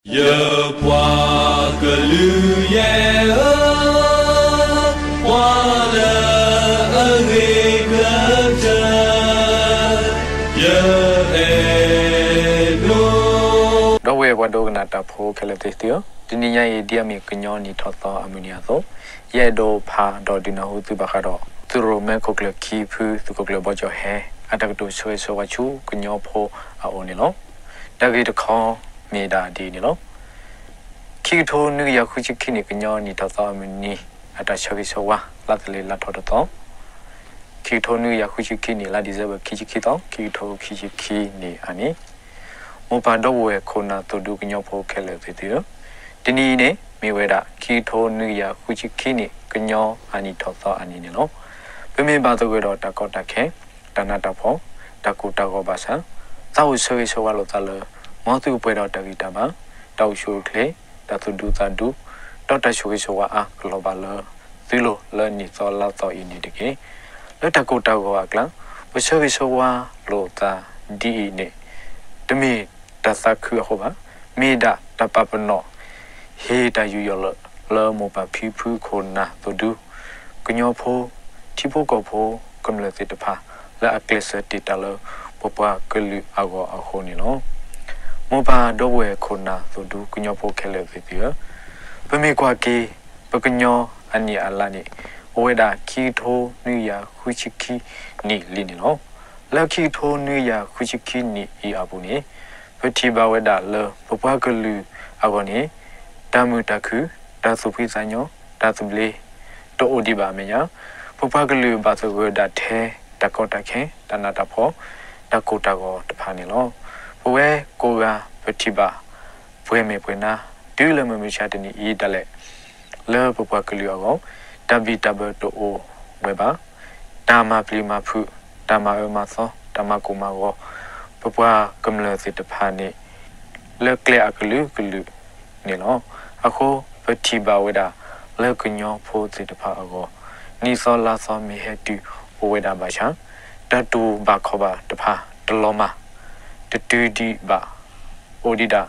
ယပှၤကလုာ်ယဲၢ်ဧၢ, ပှၤလၢအဂ့ၤကတၢၢ်, ယအဲၣ်ဒိး ဒီပုၢ်ဝဲၢ်ပှၤဒိကနၣ်တၢ်ဖိခဲလၢာ်သ့ၣ်သုဧၢ, တနံၤညါအံၤ ဒ်အမ့ၢ်ကညီနံၣ်ထီၣ်သီအမုၢ်နံၤအသိး, ယအဲၣ်ဒိးဖးဒီးဒုးနၢ်ဟူသုဘၣ်ဃးဒီး သုးရိၣ်မဲခိၣ်ကျၢၢ်ခံဖု သုးခိၣ်ကျၢၢ်ဘီကၠီၣ်ဟဲ အတၢ်ကတိၤဆၢဂ့ၤဆၢဝါဆူကညီဖိအအိၣ်န့ၣ်လီၤ. တၢ်ဂ့ၢ်တခီမ့ၢ်ဒၣ်ဒ်အံၤန့ၣ်လီၤ. ခံကထိနွံကယၤဃုဆံခံနံၣ် ကညီနံၣ်ထီၣ်သီအမုၢ်နံၤ အတၢ်ဆၢဂ့ၤဆၢဝါ လါသလ့ၤလါထီၣ်တသီ, ခံကထိနွံကယၤဃုဆံခံနံၣ် လါ December ခံဆံခံသီ ခံကထိခံဆံခံနံၣ်အနံၤ, မိၢ်ပၢ်ဒီပုၢ်ဝဲၢ်ခိၣ်နၢ်သိၣ်ဒူကညီဖိခဲလၢာ်သ့ၣ်သုဧၢ, တနံၤအံၤန့ၣ် မ့ၢ်ဝဲဒၣ် ခံကထိနွံကယၤဃုဆံခံနံၣ် ကညီအနံၣ်ထီၣ်သီအနံၤန့ၣ်လီၤ. ပမ့ၢ်ဘၣ်သဂၢၢ်ဒီးတၢ်ကီတၢ်ခဲ, တၢ်နးတၢ်ဖှီၣ်, တၢ်ကိၢ်တၢ်ဂီၤဘၣ်ဆၣ်, သးအိၣ်ဆၢဂ့ၤဆၢဝါလိာ်သးလၢ မ်သုကပှဲၤဒီးတၢ်ဂံၢ်တၢ်ဘါ, တၢ်အိၣ်ဆူၣ်အိၣ်ချ့, တၢ်သူၣ်ဒူသးဒူ, ဒီးတၢ်ဆိၣ်ဂ့ၤဆိၣ်ဝါအါကလီၤဘၣ်လၢ သုလိၤလၢနံၣ်သီလါသီအံၤန့ၣ်တက့ၢ်. လၢတၢ်ကိၢ်တၢ်ဂီၤအကျါ, ပဆၢဂ့ၤဆၢဝါလိာ်သးဒ်အံၤန့ၣ် တမ့ၢ်တၢ်သးခုအဃိဘၣ်, မ့ၢ်ဒၣ်တၢ်ပာ်ပနီၣ် ဟ့ၣ်တၢ်ယူးယီၣ်လၢ လၢမိၢ်ပၢ်ဖံဖုခိၣ်နၢ်သိၣ်ဒူ ကညီဖိ, ထံဖိကီၢ်ဖိကမျၢၢ်သ့ၣ်တဖၣ် လၢအကျဲးစၢးတ့ၢ်တၢ်လၢ ပပှၤကလုာ်အဂီၢ်အဃိန့ၣ်လီၤ. မိၢ်ပၢ်ဒီပုၢ်ဝဲၢ်ခိၣ်နၢ်သိၣ်ဒူကညီဖိခဲလၢာ်သ့ၣ်သုဧၢ, ပမ့ၢ်ကွၢ်က့ၤ ပကညီအနံၣ်အလါန့ၣ် အိၣ်ဝဲဒၣ်ခံကထိနွံကယၤဃုဆံခံနံၣ်လံန့ၣ်လီၤ. လၢခံကထိနွံကယၤဃုဆံခံနံၣ်အံၤအပူၤန့ၣ် ပထံၣ်ဘၣ်ဝဲဒၣ်လၢပပှၤကလုာ်အဂီၢ်န့ၣ် တၢ်မုာ်တၢ်ခုၣ်, တၢ်သူၣ်ဖှံသးညီ, တၢ်သဘျ့ တအိၣ်ဒံးဘၣ်အမဲာ်ညါ, ပပှၤကလုာ်ဘၣ်သဂၢၢ်ဒၣ်ထဲတၢ်ကီတၢ်ခဲ, တၢ်နးတၢ်ဖှီၣ်, တၢ်ကိၢ်တၢ်ဂီၤတဖၣ်န့ၣ်လီၤ. ပဝဲကိးဂၤပထံၣ်ဘၣ် ပှဲၤမဲာ်ပှဲၤနါ တုၤလၢမုၢ်မဆါတနံၤအံၤဒၣ်လဲာ် လၢပပှၤကလုာ်အဂီၢ် တၢ်ဘံၣ်တၢ်ဘၢတအိၣ်ဝဲဘၣ်. တၢ်မၤပျံၤမၤဖုး, တၢ်မၤအၢမၤသီ, တၢ်မၤကိၢ်မၤဂီၤ ပပှၤကမျၢၢ်သ့ၣ်တဖၣ်န့ၣ် လၢကျဲအကလုာ်ကလုာ်န့ၣ်လီၤ. အဃိပထံၣ်ဘၣ်ဝဲဒၣ် လၢကညီဖိသ့ၣ်တဖၣ်အဂီၢ် နံၣ်သီလါသီမ့ၢ်ဟဲတုၤအိၣ်ဝဲဒၣ်ဘၣ်ဆၣ် တၢ်တူၢ်ဘၣ်ခီၣ်ဘၣ်တဖၣ်တလီၤမၢ်, တတုၤဒံးဘၣ်, အိၣ်ဒံးဒၣ် ဒ်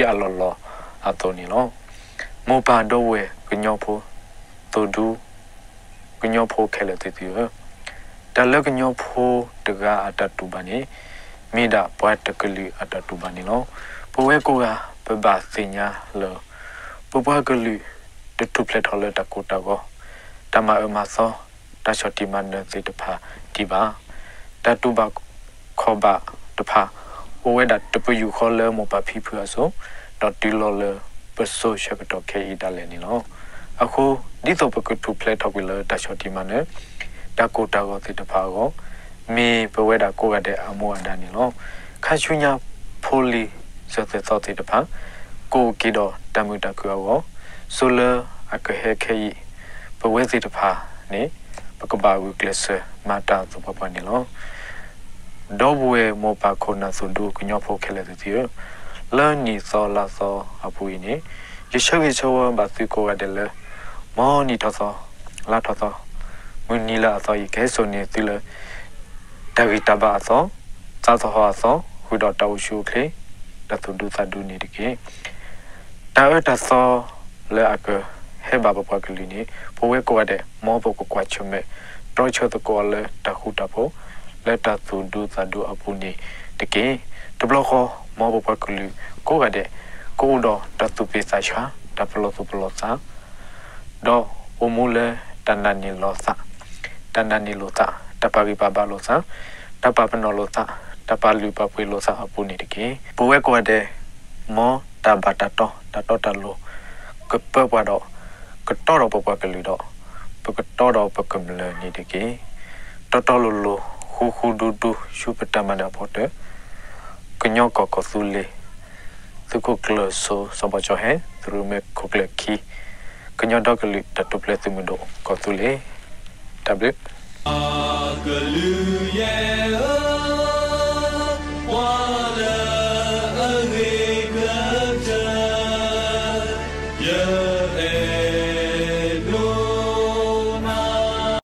အလီၢ်လီၢ်အသိးန့ၣ်လီၤ. မိၢ်ပၢ်ဒီပုၢ်ဝဲၢ်ကညီဖိ သိၣ်ဒူ ကညီဖိခဲလၢာ်သ့ၣ်သုဧၢ, တၢ်လၢကညီဖိတဂၤအတၢ်တူၢ်ဘၣ်န့ၣ် မ့ၢ်ဒၣ်ပှၤတကလုာ်အတၢ်တူၢ်ဘၣ်န့ၣ်လီၤ. ပဝဲကိးဂၤပဘၣ်သ့ၣ်ညါလၢ ပပှၤကလုာ်တထူၣ်ဖျဲးထီၣ်လၢတၢ်ကိၢ်တၢ်ဂီၤ, တၢ်မၤအၢမၤသီ, တၢ်ဆီၣ်တံၢ်မၤနၢၤသ့ၣ်တဖၣ်ဒံးဘၣ်. တၢ်တူၢ်ဘၣ်ခီၣ်ဘၣ်တဖၣ် အိၣ်ဝဲဒၣ်တပယူာ်ဃီလၢမိၢ်ပၢ်ဖံဖုအစိၤ, ဒီးတုၤလီၤလၢပစိၤဆၢကတီၢ်ခဲအံၤဒၣ်လဲာ်န့ၣ်လီၤ. အဃိ ဒ်သိးပကထူၣ်ဖျဲးထီၣ်ကွံာ်လၢတၢ်ဆီၣ်တံၢ်မၤနၢၤ, တၢ်ကိၢ်တၢ်ဂီၤသ့ၣ်တဖၣ်အဂီၢ်, မ့ၢ်ပဝဲဒၣ်ကိးဂၤဒဲးအမူအဒါန့ၣ်လီၤ. ခါဆူညါဖိလံၤစၢၤသွဲၣ်သီသ့ၣ်တဖၣ် ကအိၣ်က့ၤဒီးတၢ်မုာ်တၢ်ခုၣ်အဂီၢ်, စိၤလၢအကဟဲခဲအံၤ ပဝဲသ့ၣ်တဖၣ်န့ၣ် ပကဘၣ်ဂုာ်ကျဲးစၢးမၤတၢ်သပှၢ်ပှၢ်န့ၣ်လီၤ. ဒီပုၢ်ဝဲၢ်မိၢ်ပၢ်ခိၣ်နၢ်သိၣ်ဒူကညီဖိခဲလၢာ်သ့ၣ်သုဧၢ, လၢနံၣ်သီလါသီအပူၤအံၤန့ၣ် ယဆၢဂ့ၤဆၢဝါဘၣ်သုကိးဂၤဒဲးလၢ မ်နံၣ်ထီၣ်သီ လါထီၣ်သီ မုၢ်နံၤလၢအသီအံၤ ကဟဲစိာ်န့ၢ်သုလၢ တၢ်ဂံၢ်တၢ်ဘါအသီ, သးသဟီၣ်အသီ, ဃုာ်ဒီးတၢ်အိၣ်ဆူၣ်အိၣ်ချ့, တၢ်သူၣ်ဒူသးဒူန့ၣ်တက့ၢ်. တၢ်အၢတၢ်သီလၢအကဟဲဘၣ်ပပှၤကလုာ်န့ၣ် ပဝဲကိးဂၤဒဲး မ်ပကကွၢ်ဆၢၣ်မဲာ် တြီဆၢသကိးအီၤလၢတၢ်ဃူတၢ်ဖိး လၢတၢ်သူၣ်ဒူသးဒူအပူၤန့ၣ်တက့ၢ်. တဘျီဃီ မ်ပပှၤကလုာ်ကိးဂၤဒဲး ကအိၣ်ဒီးတၢ်သူၣ်ပ့ၤသးဆါ, တၢ်ပလီၢ်သူၣ်ပလီၢ်သး ဒီးအိၣ်မူလၢတၢ်နာ်န့ၢ်လိာ်သး, တၢ်နာ်န့ၢ်လိာ်သး, တၢ်ပာ်ဂံၢ်ပာ်ဘါလိာ်သး, တၢ်ပာ်ပနီၣ်လိာ်သး, တၢ်ပာ်လုၢ်ပာ်ပှ့ၤလိာ်သးအပူၤန့ၣ်တက့ၢ်. ပဝဲကိးဂၤဒဲး မ်တၢ်ဘၣ်တၢ်တီ တၢ်တီတၢ်လိၤ ကပၢပှၤဒီး ကတီဒီးပပှၤကလုာ်ဒီး ပကတီဒီးပကမျၢၢ်န့ၣ်တက့ၢ်. တီတီလိၤလိၤ ဃူဃူဒူဒူ ဆူပတၢ်မၤနၢၤအဖီတၢၢ် ကညီကီၢ်ကီၢ်သူလ့ၤ သုးခိၣ်ကျၢၢ်စိစီၤဘီကၠီဟဲ သုးရိၣ်မဲခိၣ်ကျၢၢ်ခံ ကညီဒီကလုာ်တၢ်ထူၣ်ဖျဲးသုးမုၢ်ဒိၣ်ကီၢ်သူလ့ၤ တၢ်ဘျုး